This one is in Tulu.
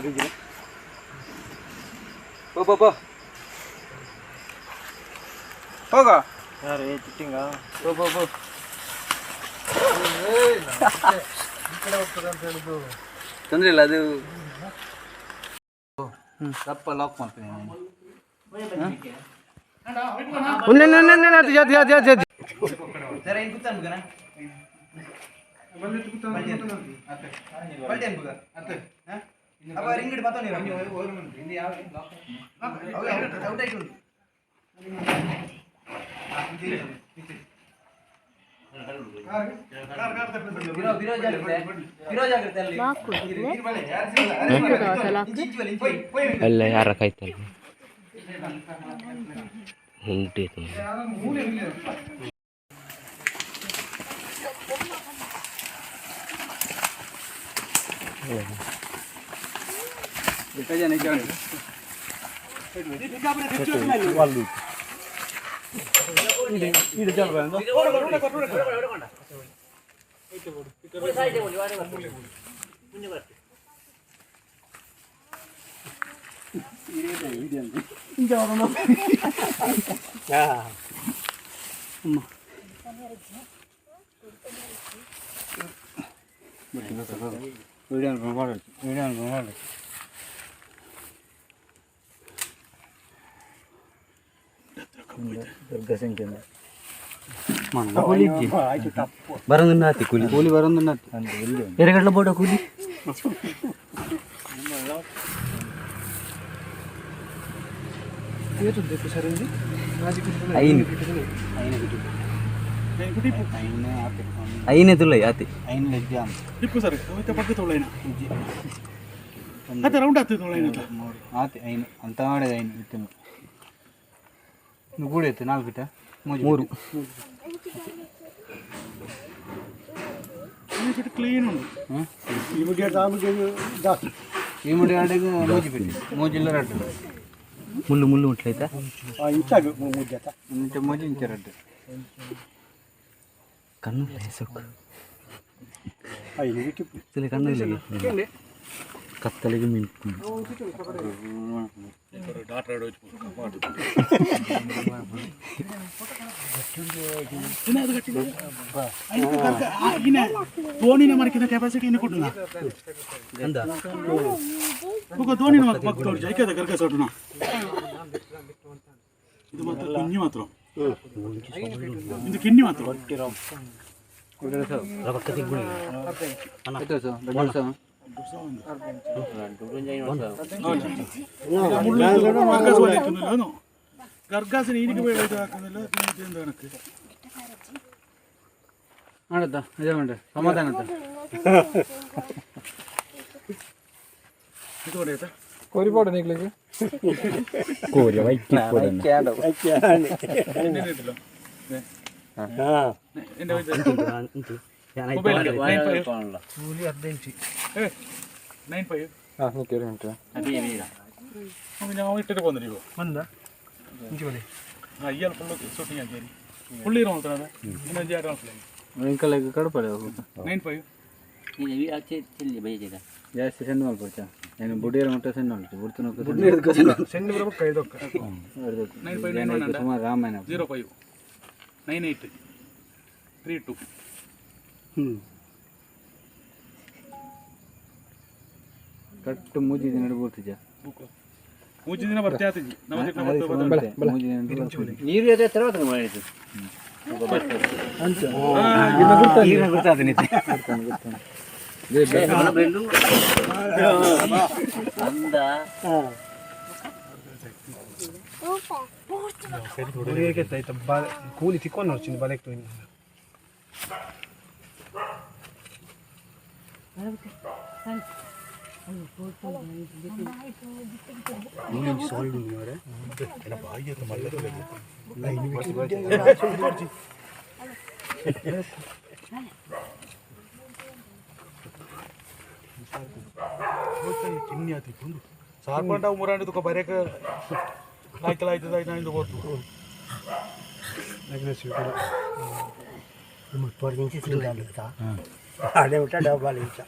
ಬೀಜಿನ ಪೋ ಪೋ ಪೋ ಹೋಗ. ಪೋ ಪೋ ಪೋ. ತೊಂದರೆ ಇಲ್ಲ ಅದು. ದಪ್ಪ ಲಾಕ್ ಮಾಡ್ತೀನಿ ನಾನು. ಸರ್, ಏನು ಕೂತ ಅನ್ಬೇಕನ? ಪಲ್ಟಿ ಅನ್ಬೇಕ? ಅಪ್ಪ, ರಿಂಗ್ ಮತ್ತೊಂದು ಔಟ್ ಆಯ್ತು ಉಂಟು. ಬಿರೋ ಜಾಗ್ರತೆ, ಬಿರೋ ಜಾಗ್ರತೆ ಅಲ್ಲಿ. ಅಲ್ಲ, ಯಾರ ಕಾಯ್ತಲ್ಲ ಉಂಟು. ಜನ ಇದ್ದಾರೆ. ಬರಂದು ಕೂಲಿ. ಕೂಲಿ ಬರೋದು. ಎರಗಡ್ಲ ಬೋಡ ಕೂಲಿ. ಐನು ಐನೇ ತುಲ್ಲ ಆತಿ. ಐನ್ ಲಜ್ಜಾ. ಇಪ್ಪು ಸರ್, ಹೋಯ್ತ ಪಕ್ಕ ತೊಳೆನ ಅದೇ ರೌಂಡ್ ಆಗ್ತದೆ ತೊಳೆನ. ಮೂರು ಆತಿ. ಐನು ಅಂತ ಮಾಡಿದ ಐನು ಇತ್ತು. ಗೂಡು ಇತ್ತು ನಾಲ್ಕು ಬಿಟ್ಟ ಮೂಜಿ. ಮೂರು. ಕ್ಲೀನ್ ಉಂಟು. ಈ ಮುಡಿ ಆಡಿಗೆ ಮೂಜಿ ಬಿಟ್ಟು ಮೂಜಿಲ್ಲ ರಡ್ಡು. ಮುಳ್ಳು ಮುಳ್ಳು ಉಂಟ್ಲೈತಾ? ಇಂಚ ಮೂಜಿ, ಇಂಚ ರಡ್ಡು. ಕಣ್ಣು ಸೊಕ್ಕು ಕಣ್ಣು ಇಲ್ಲ, ಕತ್ತಲಿಗೆ ಮಿಂಟು. ಡಾಕ್ಟರ್. ಧೋನಿನ ಮರಕಿನ ಕೆಪಾಸಿಟಿ ಇನ್ನು ಕೊಟ್ಟುನ. ಅಂದ. ಬೊಕ ಧೋನಿನ ಮಕ್ಕ ಮಕ್ಕ ತೋರ್ಜಿ ಐಕದ ಗರ್ಗ ಸೋಟುನ. ಇದು ಮಾತ್ರ ಕುഞ്ഞು ಮಾತ್ರ, ಇದು ಕಿಣ್ಣಿ ಮಾತ್ರ. ಪಕ್ಕ ತಿಂಗಳು. ಆಯ್ತು ಸರ್, ದೊಡ್ಡ ಸರ್. ಮುಳ್ಳು ಗರ್ಗಸ ಒಲೆ ಇತ್ತುಂದಿಲ್ಲ. ಗರ್ಗಾಸನ ಈನಿಗೆ ಬೇಡ ಇದು ಹಾಕುದಿಲ್ಲ ಇದು ಕಣಕ್ಕೆ. ಮಾಡತ್ತ ನಿಜ ಮಾಡ್ರಿ, ಸಮಾಧಾನ ಅಂತ. ಇದು ಹೊಡೆಯುತ್ತಾ? ಕೋರಿ ವೈಕಿ. ಎಣ್ಣೆ ಮೊಬೈಲ್ 95, 95. ನಾವು ಇಟ್ಟಿಟ್ಟು ಬಂದ್ರಿ ಇವು ಹಾಂ ಇಯಲ್ ಫುಲ್ ಶೂಟಿಂಗ್ ಹಾಕಿ ಫುಲ್ ಇರೋ ಮಾತ್ರ ಇನ್ನೊಂದು ಎರಡು ಫುಲ್. ಇಂಕಲ್ ಕಡಪಡೆ. 95. ಜಾಸ್ತಿ ಸೆಂಡ್ ಮಾಡ್ಕೊಡ್ಚ ಏನು ಬುಡಿಯರ ಮಟ್ಟ ಸೆಂಡ್ ಮಾಡ್ತೀವಿ ಬುಡ್ತು. 9591. ಸುಮಾರು ರಾಮಾಯಣ. 05 98 32. ಕಟ್ಟು ಮೂಜಿ ದಿನ ಬರ್ತಿದ್ಯ. ಬುಕ್ ಮೂಜಿ ದಿನ ಬರ್ತೆ ಆತಿಜಿ ನಮ್ಮ. ನೀರು తర్వాత ಮಾಡಿದ್ದು. ಅಂದ. ಕೂಲಿ ತಿಕ್ಕೊಂಡು ನೋಡ್ತೀನಿ ಬಲೆಕ್. ಕಿನ್ನಿ ಆತಿತ್ತು ಸಾರ್ಪಂಡ ಮುರಾಂಡಿ ತುಕ ಬರೇಕ ಲಾಯ್ತಲ ಆಯ್ತದ ಆಯ್ತು ಗೊತ್ತು. ಅದೇ ಬಿಟ್ಟ ಡಬ್ಬಲ್ ಇಂಚ.